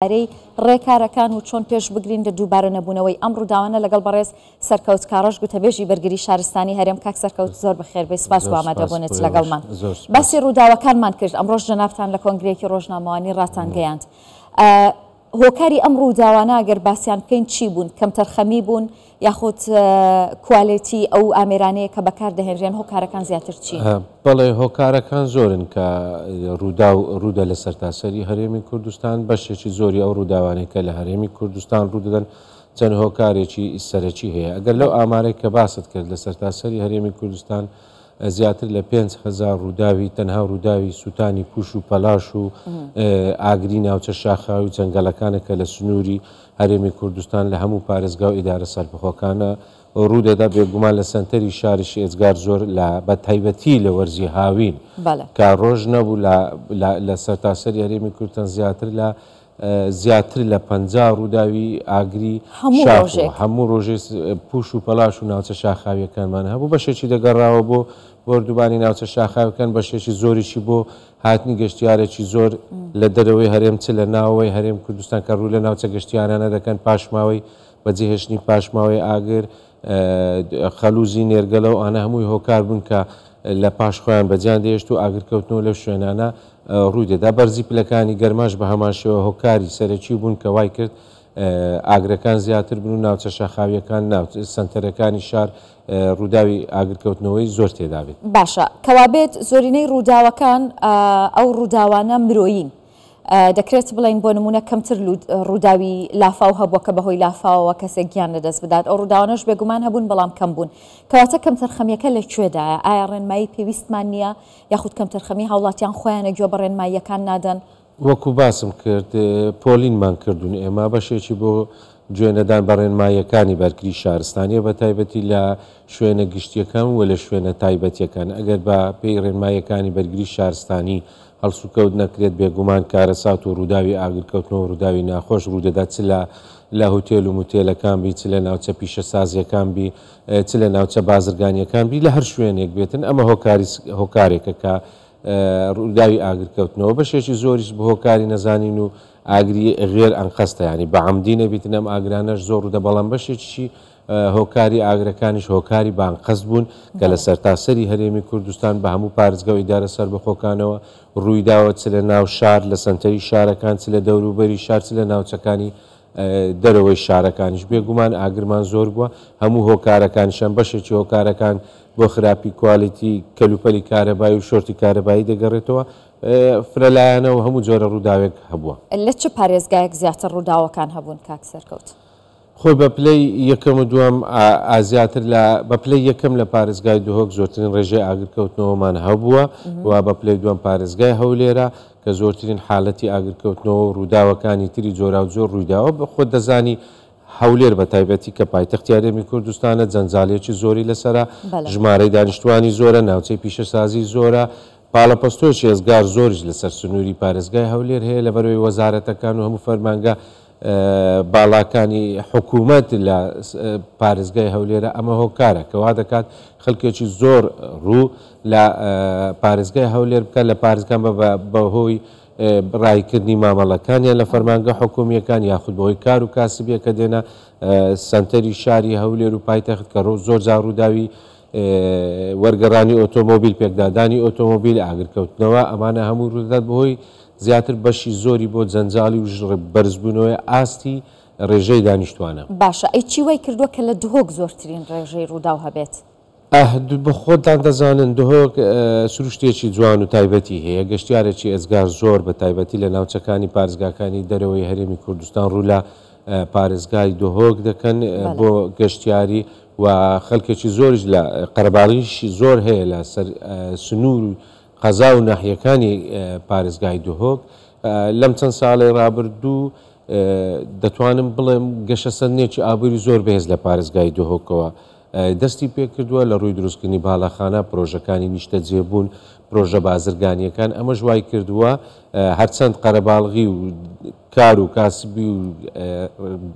بارەی ڕێکارەکان و چۆن پێش بگرین لە دووبارە نەبوونەوەی ئەم ڕووداوانە لەگەڵ بەڕێز سەرکەوت کاڕەش گوتەبێژی بەرگری شارستانی هەرێم. کاک سەرکەوت زۆر بەخێر بێی، سپاس بۆ زۆر سپاس بۆ ئامادەبوونت ئێوەش لەگەڵمان. زۆر سپاس. باسی ڕووداوەکانمان کرد، ئەمڕۆش جەنابتان لە کۆنگرەیەکی ڕۆژنامەوانی ڕاتانگەیاند. هۆکاری ئەم ڕووداوانە گەر باسیان بکەین چی بوون؟ کەمتەرخەمی بوون یاخود کوالێتی ئەو ئامێرانەیە کە بەکار دەهێنرێن، هۆکارەکان زیاتر چین؟ بەڵێ هۆکارەکان زۆرن کە ڕووداو ڕوودە لە سەرتاسەری هەرێمی کوردستان، بەشێکی زۆری ئەو ڕووداوانەی کە لە هەرێمی کوردستان ڕوودەدەن چەند هۆکارێکی سەرەکی هەیە. ئەگەر لەو ئامارەی کە باست کرد لە سەرتاسەری هەرێمی کوردستان زیاتر لە 5000 ڕووداوی تەنها ڕووداوی سووتانی پوش و پەلاش و ئاگری ناوچە شاخاوی و جەنگەڵەکانە کە لە سنووری هەرێمی کوردستان لە هەموو پارێزگا و ئیدارە سەربەخۆکانە ڕوودەدا، بێگومان لە سەنتەری شاریش ئێجگار زۆر لە بە تایبەتی لە وەرزی هاوین کە ڕۆژ نەبوو لە لە سەرتاسەری هەرێمی کوردستان زیاتر لە زیاتر لە 50 ڕووداوی ئاگری شاخ و هەموو ڕۆژێ پوش و پەلاش و ناوچە شاخاویەکانمان هەبوو، بەشێکی دەگەڕاوە بۆ بۆردوبانی ناوچە شاخاویەکان، بەشێکی زۆریشی بۆ هاتنی گەشتیارێکی زۆر لە دەرەوەی هەرێم چ لە ناوەوەی هەرێم کوردستان کە ڕوو لە ناوچە گەشتیارانە دەکەن، پاشماوەی بەجێهێشتنی پاشماوەی ئاگر، خەلوزی نێرگەلە و ئانە هەمووی هۆکار بوون کە لە پاش خۆیان بەجیان دەهێشت و ئاگرکەوتنەوە لەو شوێنانە ڕووی دەدا. بەرزی پلەکانی گەرماش بە هەمان شێوە هۆکاری سەرەکی بوون کە وای کرد ئاگرەکان زیاتر بن و ناوچە شاخاوییەکان، سەنتەرەکانی شار ڕووداوی ئاگرکەوتنەوەی زۆر تێدا بێت. باشە کەوابێت زۆرینەی ڕووداوەکان ئەو ڕووداوانە مرۆیین. دەکرێت بڵێین بۆ نموونە کەمتر ڕووداوی لافاو هەبووە کە بەهۆی لافاوەوە کەسێک گیان لەدەست بدات، ئەو ڕووداوانەش بێگومان هەبوون بەڵام کەم بوون. کەواتە کەمتەرخەمییەکە لە کوێدایە؟ ئایا ڕێنمایی پێویستمان نییە یاخود کەمتەرخەمی هاوڵاتیان خۆیانە گوێ بە ڕێنماییەکان نادەن؟ وەکو باسم کرد پۆلینمان کردوون ئێمە بەشێکی بۆ گوێ نەدان بە ڕێنماییەکانی بەرگری شارستانیە بە تایبەتی لە شوێنە گشتیەکان و لە شوێنە تایبەتیەکان ئەگەر بە پێی ڕێنماییەکانی بەرگری شارستانی هەڵسوکەوت نەکرێت بێگومان کارەسات و ڕووداوی ئاگرکەوتنەوە و ڕووداوی ناخۆش ڕوودەدات چ لە لە هوتێل و موتێلەکان بی چ لە ناوچە پیشەسازیەکان بی چ لە ناوچە بازرگانیەکان بی لە هەر شوێنێک بێتن ئەمە هۆکاری هۆکارێکە کە ڕووداوی ئاگرکەوتنەوە بەشێکی زۆریش بە هۆکاری نەزانین و ئاگری غێر ئەنقەستە یانی بە عەمدی نەبیتن ئەم ئاگرانەش زۆر ڕوودە بەڵام بەشێکیشی هۆکاری ئاگرەکانیش هۆکاری بە ئەنقەست بوون کە لە سەرتاسەری هەرێمی کوردستان بە هەموو پارێزگا و ئیدارە سەربەخۆکانەوە ڕوویداوە چ لە ناو شار لە سەنتەری شارەکان چ لە دەوروبەری شار چ لە ناوچەکانی دەرەوەی شارەکانیش بێگومان ئاگرمان زۆر بووە هەموو هۆکارەکانیشان بەشێکی هۆکارەکان بۆ خراپی کوالیتی کەلوپەلی کارەبایی و شۆرتی کارەبایی دەگەڕێتەوە فرەلایەنە و هەموو جۆرە ڕووداوێک هەبووە. لە چ پارێزگایەک زیاتر ڕووداوەکان هەبوون کاک سەرکەوت؟ خۆی بە پلەی یەکەم و دووەم زیاتر لە بە پلەی یەکەم لە پارێزگای دهۆک زۆرترین ڕێژەی ئاگرکەوتنەوەمان هەبووە و بە پلەی دووەم پارێزگای هەولێرە کە زۆرترین حالەتی ئاگرکەوتنەوە و ڕووداوەکانی تری جۆراوجۆر ڕوویداوە خۆت دەزانی هەولێر بە تایبەتی کە پایتەختی هەرێمی کوردستانە جەنجاڵیەکی زۆری لەسەرە ژمارەی دانیشتوانی زۆرە ناوچەی پیشەسازی زۆرە پاڵەپەستۆیەکی ئێزگار زۆریش لەسەر سنووری پارێزگای هەولێر هەیە، لەبەرئەوەی وەزارەتەکان و هەموو فەرمانگە باڵاکانی حکوومەت لە پارێزگای هەولێرە، ئەمە هۆکارە کە وا دەکات خەڵکێکی زۆر ڕوو لە پارێزگای هەولێر بکات، لە پارێزگان بەهۆی ڕایکردنی مامەڵەکانیان لە فەرمانگە حکوومییەکان یاخود بەهۆی کار و کاسبیە کە دێنە سەنتەری شاری هەولێر و پایتەخت کە زۆر جار ڕووداوی وەرگەڕانی ئۆتۆمۆبیل، پێکدادانی ئۆتۆمۆبیل، ئاگرکەوتنەوە، ئەمانە هەمووی ڕوودەدات بەهۆی زیاتر بەشی زۆری بۆ جەنجاڵی و بەرزبوونەوەی ئاستی ڕێژەی دانیشتوانە. باشە ئەی چی وای کردووە کە لە دهۆک زۆرترین ڕێژەی ڕووداو هەبێت؟ ئه خۆتان دەزانن دهۆک سروشتێکی جوان و تایبەتی هەیە، گەشتیارێکی ئێجگار زۆر بە تایبەتی لە ناوچەکانی پارێزگاکانی دەرەوەی هەرێمی کوردستان ڕوو لە پارێزگای دهۆک دەکەن بۆ گەشتیاری و خەلکێکی زۆریش لە قەرەباڵغیشی زۆر هەیە لە سەر سنوور و قەزا و ناحیەکانی پارێزگای دهۆک لەم چەند ساڵەی ڕابردوو دەتوانم بڵێم گەشەسەندنێکی ئابووری زۆر بەهێز لە پارێزگای دهۆکەوە دەستی پێکردووە لە ڕووی دروستکردنی باڵەخانە، پرۆژەکانی نیشتەجێبوون، پرۆژە بازرگانییەکان، ئەمەش وای کردووە هەرچەند قەرەباڵغی و کار و کاسبی و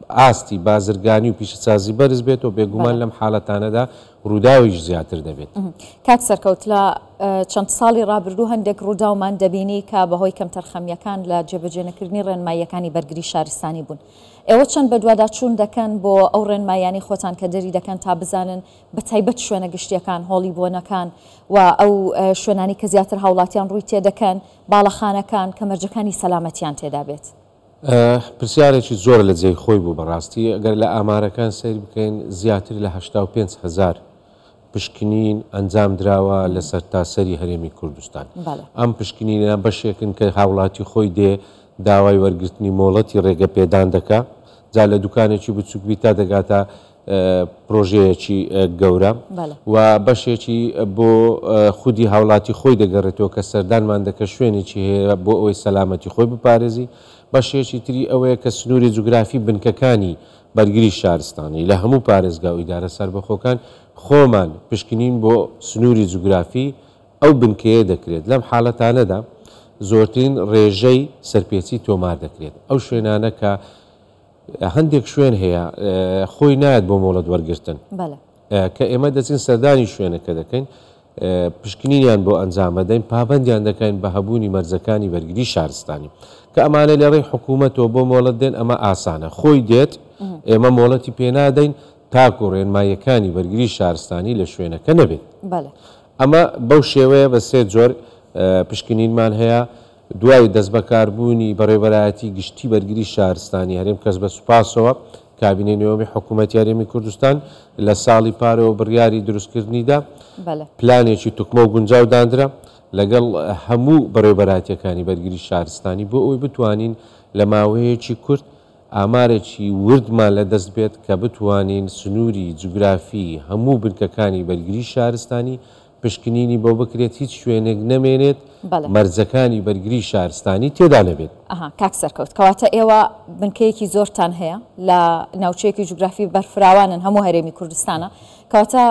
ئاستی بازرگانی و پیشەسازی بەرز بێتەوە، بێگومان لەم حاڵەتانەدا ڕووداویش زیاتر دەبێت. کاک سەرکەوت، لە چەند ساڵی ڕابردوو هەندێک ڕووداومان دەبینی کە بەهۆی کەمتەرخەمییەکان لە جێبەجێنەکردنی ڕێنماییەکانی بەرگری شارستانی بوون. ئێوە چەند بەدواداچوون دەکەن بۆ ئەو ڕێنماییانەی خۆتان کە دەری دەکەن تا بزانن بە تایبەت شوێنە گشتییەکان، هۆڵی بۆنەکان و ئەو شوێنانەی کە زیاتر هاوڵاتیان ڕووی تێدەکەن، باڵەخانەکان، کە مەرجەکانی سەلامەتیان تێدا بێت؟ پرسیارێکی زۆر لە جێی خۆی بوو بەڕاستی ئەگەر لە ئامارەکان سەیر بکەین زیاتر لە 85 هەزار پشکنین ئەنجام دراوە لە سەرتاسەری هەرێمی کوردستان. ئەم پشکنینە بەشێکن کە هاوڵاتی خۆی دێ داوای وەرگرتنی مۆڵەتی ڕێگەپێدان دەکا جا لە دوکانێکی بچوک بی تا دەگاتە پرۆژەیەکی گەورە و بەشێکی بۆ خودی هاوڵاتی خۆی دەگەڕێتەوە کە سەردانمان دەکە شوێنێکی هەیە بۆ ئەوەی سەلامەتی خۆی بپارێزی، بەشێکی تری ئەوەیە کە سنووری جوگرافی بنکەکانی بەرگری شارستانی لە هەموو پارێزگا و ئیدارە سەربەخۆکان خۆمان پشکنین بۆ سنووری جوگرافی ئەو بنکەیە دەکرێت، لەم حاڵەتانەدا زۆرترین ڕێژەی سەرپێچی تۆمار دەکرێت، ئەو شوێنانە کە هەندێک شوێن هەیە خۆی نایەت بۆ مۆڵەت وەرگرتن کە ئێمە دەچین سەردانی شوێنەکە دەکەین پشکنینیان بۆ ئەنجامەدەین پابندیان دەکەین بە هەبوونی مەرجەکانی بەرگری شارستانی کە ئەمانە لە ڕێی حکوومەتەوە بۆ مۆڵەت دێن ئەمە ئاسانە خۆی دێت ئێمە مۆڵەتی پێنادەین تاکو ڕێنماییەکانی بەرگری شارستانی لە شوێنەکە نەبێت ئەمە بەو شێوەیە بە سێ جۆر پشکنینمان هەیە دوای دەستبەکاربوونی بەڕێوەبەرایەتی گشتی بەرگری شارستانی هەرێم کەس بە سوپاسەوە کابینەی نۆیەمی حکوومەتی هەرێمی کوردستان لە ساڵی پارەوە بڕیاری دروستکردنی دا، پلانێکی توکمە و گونجاو داندرا لەگەڵ هەموو بەڕێوەبەرایەتییەکانی بەرگری شارستانی بۆ ئەوەی بتوانین لە ماوەیەکی کورت ئامارێکی وردمان لە دەست بێت کە بتوانین سنووری جوگرافی هەموو بنکەکانی بەرگری شارستانی پشکنینی بۆ بکرێت هیچ شوێنێک نەمێنێت مەرجەکانی بەرگری شارستانی تێدا نەبێت. ئەها کاک سەرکەوت کەواتە ئێوە بنکەیەکی زۆرتان هەیە لە ناوچەیەکی جوگرافی بەرفراوانن هەموو هەرێمی کوردستانە کەواتە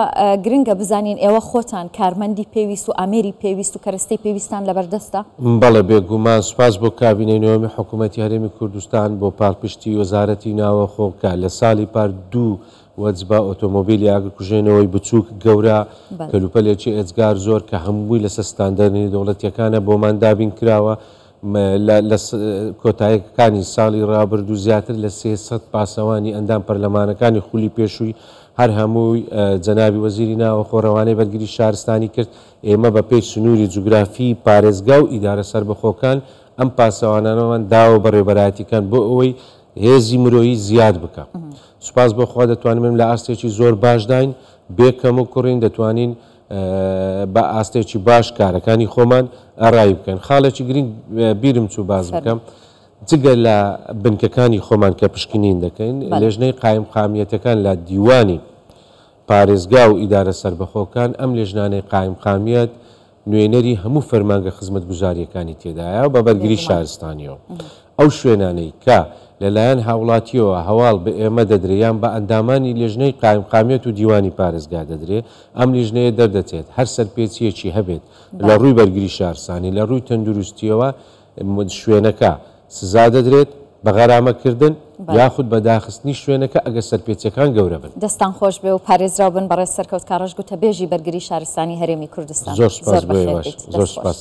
گرنگە بزانین ئێوە خۆتان کارمەندی پێویست و ئامێری پێویست و کەرەستەی پێویستان لەبەردەستە؟ بەڵێ بێگومان سوپاس بۆ کابینەی نۆیەمی حکوومەتی هەرێمی کوردستان بۆ پاڵپشتی وەزارەتی ناوەخۆ کە لە ساڵی پار دوو وەجبە، ئۆتۆمۆبیلی ئاگرکوژێنەوەی بچووک، گەورە، کەلوپەلێکی ئێجگار زۆر کە هەمووی لەسەر ستاندەرە نێودەوڵەتییەکانە بۆمان دابین کراوە. لە لە کۆتایەکانی ساڵی ڕابردوو زیاتر لە 300 پاسەوانی ئەندام پەرلەمانەکانی خولی پێشووی هەر هەمووی جەنابی وەزیری ناوەخۆ ڕەوانەی بەرگری شارستانی کرد. ئێمە بە پێی سنووری جوگرافیی پارێزگا و ئیدارە سەربەخۆکان ئەم پاسەوانانەمان داوە بەڕێوەبەرایەتییەکان بۆ ئەوەی هێزی مرۆیی زیاد بکا. سوپاس بۆ خوا دەتوانم بڵێم لە ئاستێکی زۆر باشداین، بێ کەم و کوڕین دەتوانین بە ئاستێکی باش کارەکانی خۆمان ڕایی بکەین. خاڵێکی گرینگ بیرم چوو باس بکەم، جگە لە بنکەکانی خۆمان کە پشکنین دەکەین، لێژنەی قایمقامیەتەکان لە دیوانی پارێزگا و ئیدارە سەربەخۆکان، ئەم لێژنانەی قایمقامیەت نوێنەری هەموو فەرمانگە خزمەتگوزارییەکانی تێدایە و بە بەرگری شارستانییەوە ئەو شوێنانەی کە لەلایەن هاوڵاتییەوە هەواڵ بە ئێمە دەدرێ یان بە ئەندامانی لێژنەی قایمقامیەت و دیوانی پارێزگا دەدرێ ئەم لیژنەیە دەردەچێت هەر سەرپێچییەکی هەبێت لە ڕووی بەرگری شارستانی لە ڕووی تەندروستییەوە شوێنەکە سزا دەدرێت بە غەرامەکردن یاخود بە داخستنی شوێنەکە ئەگەر سەرپێچیەکان گەورە بن. دەستان خۆش بێ و پارێزراو بن بەڕێز سەرکەوت کاڕەش گوتەبێژی بەرگری شارستانی هەرێمی کوردستان. زۆر سوپاس زۆر بۆ بەخێر ئێوەش. بێیت. زۆر دەست خۆش. سوپاس.